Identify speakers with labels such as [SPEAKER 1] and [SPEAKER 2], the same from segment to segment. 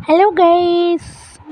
[SPEAKER 1] Hello' guys,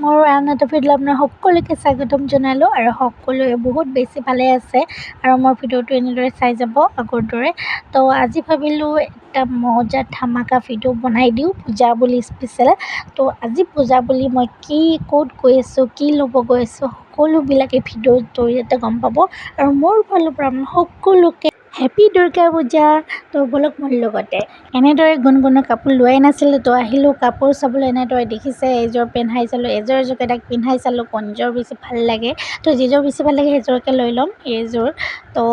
[SPEAKER 1] মোৰ আন এটা ভিডিঅ'লৈ আপোনাৰ সকলোকে স্বাগতম জনালোঁ। আৰু সকলোৱে বহুত বেছি ভালে আছে আৰু মোৰ ভিডিঅ'টো এনেদৰে চাই যাব আগৰ দৰে। তো আজি ভাবিলোঁ এটা মজা ধামাকা ভিডিঅ' বনাই দিওঁ পূজা বুলি স্পেচিয়েল। তো আজি পূজা বুলি মই কি ক'ত গৈ আছোঁ, কি ল'ব গৈ আছোঁ, সকলোবিলাকে ভিডিঅ'ৰ জৰিয়তে গম পাব। আৰু মোৰ ফালৰ পৰা আপোনাৰ সকলোকে হেপী দুৰ্গা পূজা। তো ব'লক মোৰ লগতে। এনেদৰে গুণগুণৰ কাপোৰ লোৱাই নাছিলোঁ, তো আহিলোঁ কাপোৰ চাবলৈ। এনেদৰে দেখিছে, এইযোৰ পিন্ধাই চালোঁ, এযোৰ এযোৰকৈ তাইক পিন্ধাই চালোঁ, কোনযোৰ বেছি ভাল লাগে। তো যিযোৰ বেছি ভাল লাগে সেইযোৰকে লৈ ল'ম, এইযোৰ। তো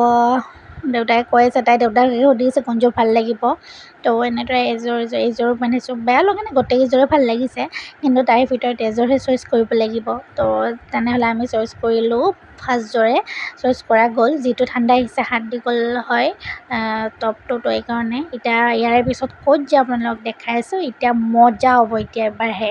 [SPEAKER 1] দেউতাই কৈ আছে, তাই দেউতাকে সুধিছে কোনযোৰ ভাল লাগিব। তো এনেদৰে এযোৰ এযোৰ এইযোৰো পিন্ধিছোঁ, বেয়া লগা নাই, গোটেইকেইযোৰে ভাল লাগিছে, কিন্তু তাইৰ ভিতৰত এযোৰহে চইচ কৰিব লাগিব। তো তেনেহ'লে আমি চইচ কৰিলোঁ, ফাৰ্ষ্টযোৰে চইচ কৰা গ'ল। যিটো ঠাণ্ডা আহিছে, হাত দীঘল হয় টপটো, তো এইকাৰণে। এতিয়া ইয়াৰে পিছত ক'ত যাওঁ আপোনালোকক দেখাই আছোঁ। এতিয়া মজা হ'ব, এতিয়া এবাৰহে।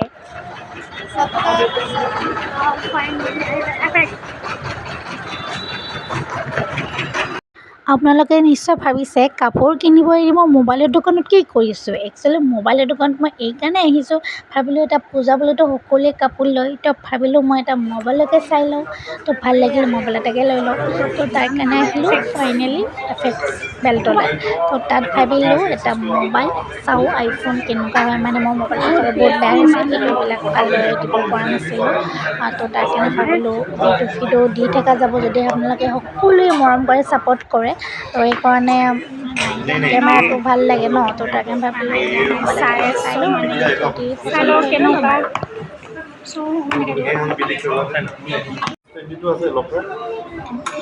[SPEAKER 1] আপোনালোকে নিশ্চয় ভাবিছে কাপোৰ কিনিব এৰি মই মোবাইলৰ দোকানত কি কৰিছোঁ। একচুৱেলি মোবাইলৰ দোকানত মই এইকাৰণে আহিছোঁ, ভাবিলোঁ এটা পূজা বুলিতো সকলোৱে কাপোৰ লয়, তো ভাবিলোঁ মই এটা মোবাইলকে চাই লওঁ। তো ভাল লাগিল, মোবাইল এটাকে লৈ লওঁ। তো তাৰ কাৰণে আহিলোঁ ফাইনেলি এফেক্স বেল্টলৈ। তো তাত ভাবিলোঁ এটা মোবাইল চাওঁ, আইফোন কেনেকুৱা হয়। মানে মোৰ মোবাইলটো বহুত বেয়া হৈছে, ভিডিঅ'বিলাক ভালদৰে দিব পৰা নাছিলোঁ। তো তাৰ কাৰণে ভাবিলোঁ যিহেতু ভিডিঅ' দি থকা যাব যদি আপোনালোকে সকলোৱে মৰম কৰে, ছাপোৰ্ট কৰে, তো সেইকাৰণে কেমেৰাটো ভাল লাগে ন। তো তাৰ কাৰণে ভাবিলোঁ চাই চাই লওঁ, চাই লওঁ কেনেকুৱা।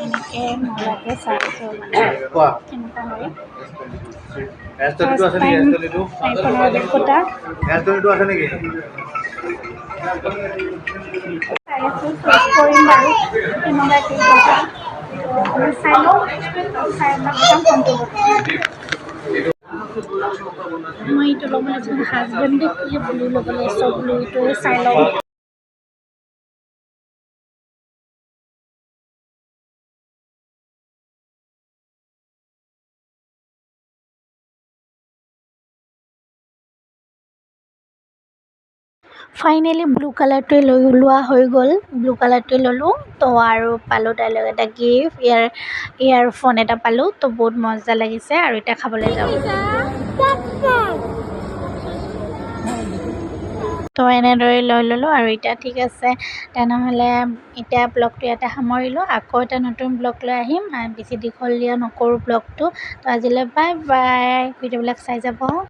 [SPEAKER 1] এনেকৈ মজাকৈ চাই আছোঁ, মানে কেনেকুৱা হয় আইফোনৰ অভিজ্ঞতা চাই আছোঁ। চইচ কৰিম বাৰু, কেনেকুৱা কি কথা আমি চাই লওঁ, চাই আপোনাক ফোনটো। মই এইটো ল'ব লাগিছোঁ, হাজবেণ্ডে ক'লে ব্লু ল'বলৈ, চ' ব্লুটোৱে চাই লওঁ। ফাইনেলি ব্লু কালাৰটোৱে লৈ লোৱা হৈ গ'ল, ব্লু কালাৰটোৱে ল'লোঁ। তো আৰু পালোঁ তাইৰ লগত এটা গিফ্ট, ইয়াৰফোন এটা পালোঁ। তো বহুত মজা লাগিছে। আৰু এতিয়া খাবলৈ যাওঁ। তো এনেদৰে লৈ ল'লোঁ আৰু এতিয়া ঠিক আছে। তেনেহ'লে এতিয়া ব্লগটো ইয়াতে সামৰিলোঁ। আকৌ এটা নতুন ব্লগ লৈ আহিম, বেছি দীঘলীয়া নকৰোঁ ব্লগটো। তো আজিলৈ বাই বাই, ভিডিঅ'বিলাক চাই যাব।